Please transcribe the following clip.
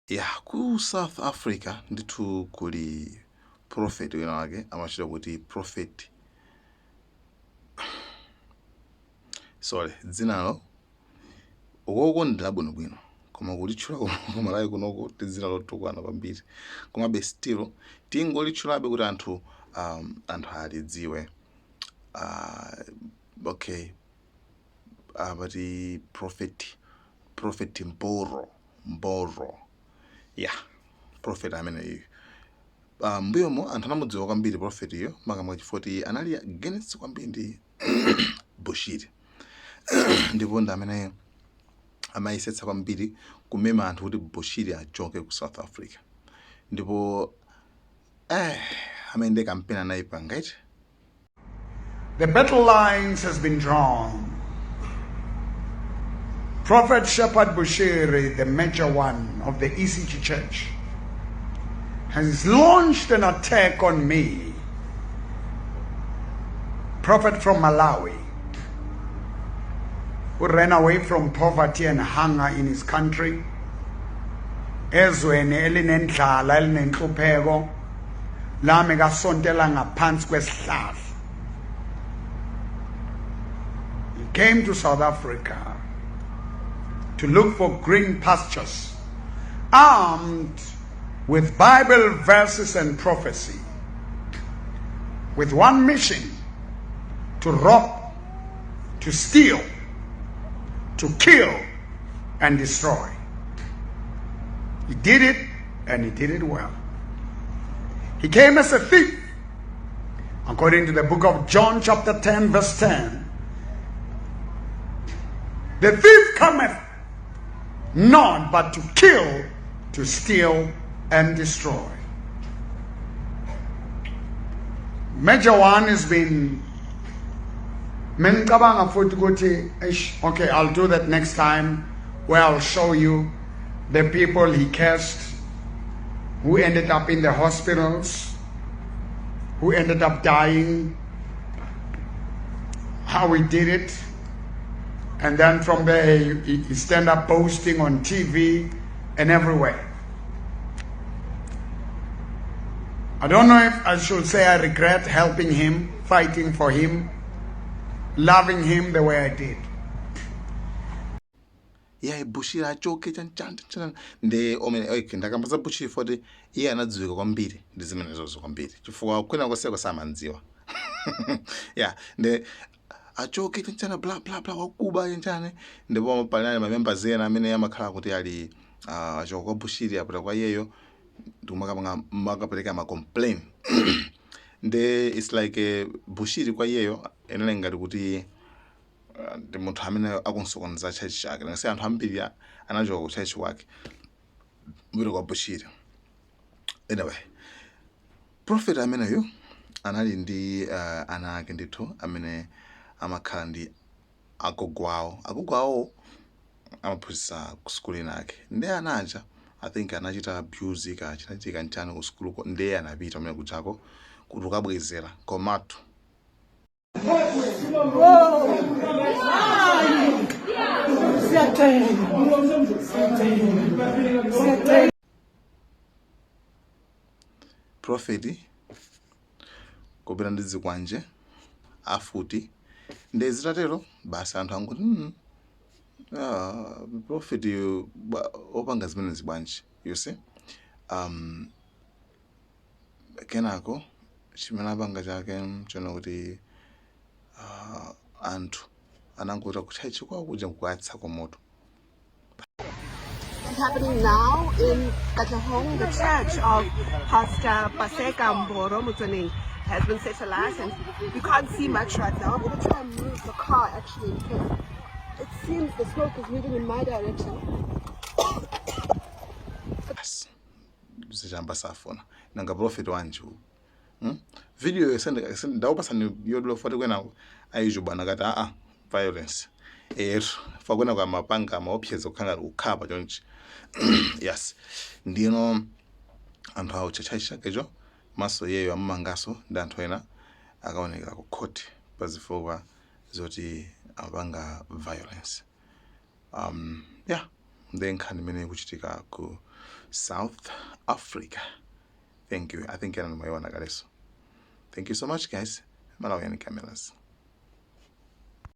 Yeah, ku South Africa ndithu kuli prophet wina wake amatchedwa kuti prophet sorry dzinalo ukoko ndi labwinobwino koma kulitchula ku Malawi kunoko ndi dzina lotukwana kwambiri komabe still tingolitchulabe kuti anthu um, anthu alidziwe uh, okay amati prophet prophet Mboro Mboro ya prophet ameneyu uh, mbuyomo anthu anamudziwa kwambiri prophet-yo makamaka chifukwa kuti anali against kwambiri ndi Bushiri ndipo ndi amene amayesetsa kwambiri kumema anthu kuti Bushiri achoke ku South Africa ndipo eh, amene ndi kampeni anayipanga iti The battle lines has been drawn. Prophet Shepherd Bushiri, the major one of the ECG Church, has launched an attack on me. Prophet from Malawi, who ran away from poverty and hunger in his country. Ezweni elinendlala elinenhlupheko lami kasontela ngaphansi kwesihlahla. He came to South Africa to look for green pastures, armed with Bible verses and prophecy, with one mission to rob, to steal, to kill, and destroy. He did it, and he did it well. He came as a thief, according to the book of John, chapter 10, verse 10. The thief cometh not but to kill, to steal, and destroy. Major one has been mengicabanga futhi ukuthi okay I'll do that next time where I'll show you the people he cursed who ended up in the hospitals who ended up dying how he did it and then from there he, he stand up boasting on TV and everywhere I don't know if I should say I regret helping him, fighting for him, loving him the way I did. Iyayi Bushiri achoke chanchan ndi omene okay, ndakamba za Bushiri poti iye anadziwika kwambiri ndi zimenezozo kwambiri chifukwa kwina konseko samadziwa ya ndi achoke chanchana bla bla bla wakuba chanchane ndipo panali mamembers ena amene amakhala kuti ali uh, achoka kwa Bushiri apita kwa iyeyo ndikumakapanga makapereka ma complain nde it's like eh, Bushiri kwa iyeyo inali ngati kuti uh, ndi munthu amene akunsokoneza church chake nanga anthu ambiri anachoka ku church kwake kupita kwa Bushiri anyway prophet ameneyo anali ndi uh, ana ake ndithu amene amakhala ndi agogo awo agogo awo amaphunzitsa ku sukulu inake nde ana aja i think anachita abuse ka chinachitika nchani ku sukuluko nde anapita kumene kujako kuti kukabwezera komatu Prophet kupita ndi zikwanje afuti nde zitatero basi anthu angoti mm, ah, prophet yu opanga zimenezi bwanji you see um, kenako chimene apanga chake chona kuti uh, anthu anangoti kutchalitchi kwawo kuja kukayatsako moto It's happening now in Katlehong, the church of Pastor Paseka Mboro Motsoeneng has been set alight and you can't see much right now. I'm going to try and move the car actually because it seems the smoke is moving in my direction. Basi zichamba safuna nanga prophet wanji uyu hmm? video yo ndakupasani yodula foti kwena a YouTube anakati aa violence etu fa kwena kwa mapanga amaopseza kukhala ngati kukhapa chonchi yes ndino anthu awo tchalitchi chakecho maso iyeyo amumangaso ndi anthu ena akaoneka ku court pa zifukwa zoti amapanga violence um yeah ndi nkhani imene ikuchitika ku South Africa. Thank you. I think ena mwayiona kaleso. Thank you so much, guys. Malawian Cameras.